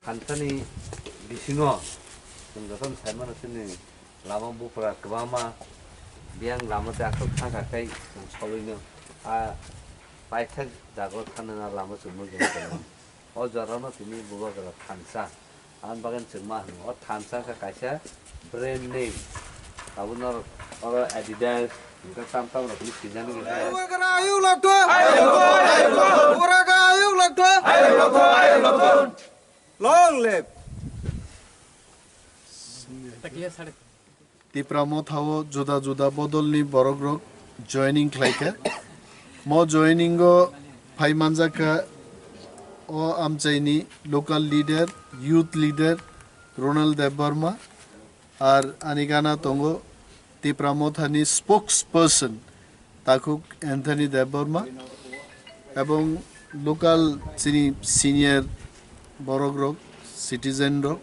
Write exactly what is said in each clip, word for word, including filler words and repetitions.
Thansani bisingo chwng jotono sai mano chini lama bupra kwbangma biyang lama tei aswk thangkha tei chwng solwino a paithak jago thanana lama chwng nukjagwi tongo. O jorano tini bubagra thansa. Ani bagwi chwng ma hwnwi o thansa kha kaisa brand name. Abo norok oro Adidas, hwnkhe tam tam rokni swijani khe. Bubagra ayuk lakto. Bubagra ayuk lakto. Long live. Tipra Motha o juda juda bodolni borokrok joining khlaikha. Mo joining o phai manjakha o amchaini local leader, youth leader Ronald Debbarma, ar ani gana tongo Tipra Mothani spokesperson Takhuk Anthony Debbarma ebong local chini senior borokrok, citizen rok,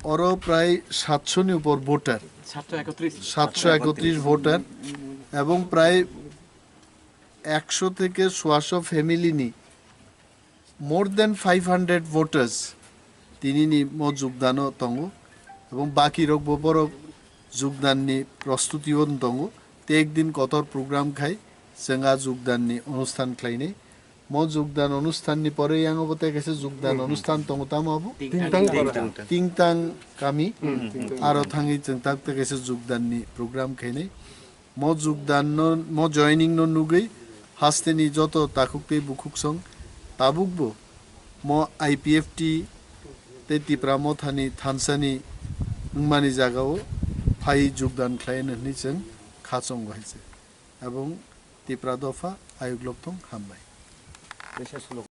oro prai satshoni upor voter, satshoni ekotris voter ebong prai ekshoni soasho family ni more than five hundred voters tinini mo jogdano tongo ebong baki rokbo borok jogdanni prostutio tongo. Tei ekdin kotor program khai chwng a jogdanni onusthan khlainai. Mo jogdan onusthanni pore yango bo tei kaisa jogdan onusthan tongo, tamo abo? Tingtang kami. Aro thangwi chwng tak tei kaisa jogdanni program khainai. Mo jogdan no, mo joining no nugwi hasteni joto takhuk tei bukhuk song tabukbo mo I P F T tei Tipra Mothani thansani wngmani jagao phai jogdan khlai hwnwi chwng kha chongo hai se. Ebong Tipra dopha ayuk lokthong hambai.